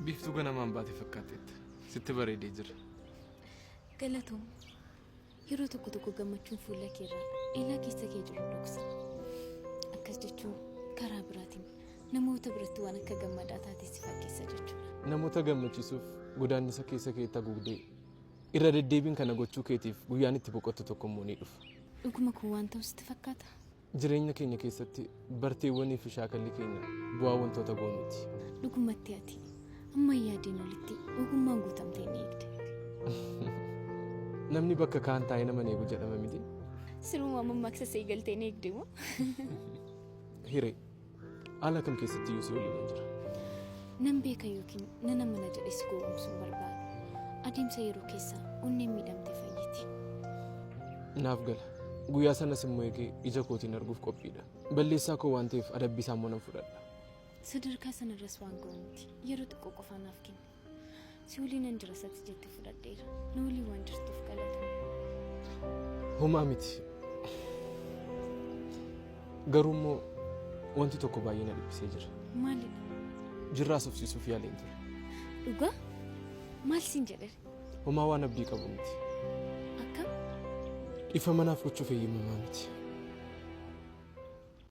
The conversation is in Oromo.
Biiftuu ganamaan baate fakkaatteetta. Sitti bareedee jira. Galatoom. Yeroo tokko tokko gammachuun fuula kee irraa eelaa keessa kee jiru dhoksa. Akkas jechuun karaa biraatiin namoota biratti waan akka gammadaa taatee si fakkeessa jechuudha. Namoota gammachiisuuf godaannisa keessa keetti haguugdee irra deddeebiin kana gochuu keetiif guyyaan itti boqottu tokko immoo ni dhufa. Dhuguma kun waan ta'u sitti fakkaata? Jireenya keenya keessatti barteewwanii fi shaakalli keenya bu'aa wantoota goonuuti. Dhugumatti ati amma yaadeen olitti ogummaan guutamtee ni eegde. Namni bakka kaan taa'ee nama hin eegu jedhama miti. Sirumaa mammaaksa see galtee ni eegde moo? Hiree, haala kam keessatti iyyuu si waliin jira. Nan beeka yookiin nan amana jedhee si gowwoomsuun barbaadu. Adeemsa yeroo keessa onneen miidhamte fayyiti. Naaf gala. Guyyaa sanas immoo eegee ija kootiin arguuf qophiidha. Balleessaa koo waan ta'eef adabbii isaa immoo nan fudhadha. Sadarkaa sanarras waan ga'u miti. Yeroo xiqqoo qofaa naaf kenni. Si waliin nan jira sati jette fudhadheera. Na waliin waan jirtuuf galatoomi. Homaa miti. Garuu immoo wanti tokko baay'ee na dhiphisee jira. Maalidha? Jirraa haasofsiisuuf yaaleen ture. Dhugaa? Maal siin jedhere? Homaa waan abdii qabu miti. Akkam? Dhiifama naaf gochuuf eeyyamamaa miti.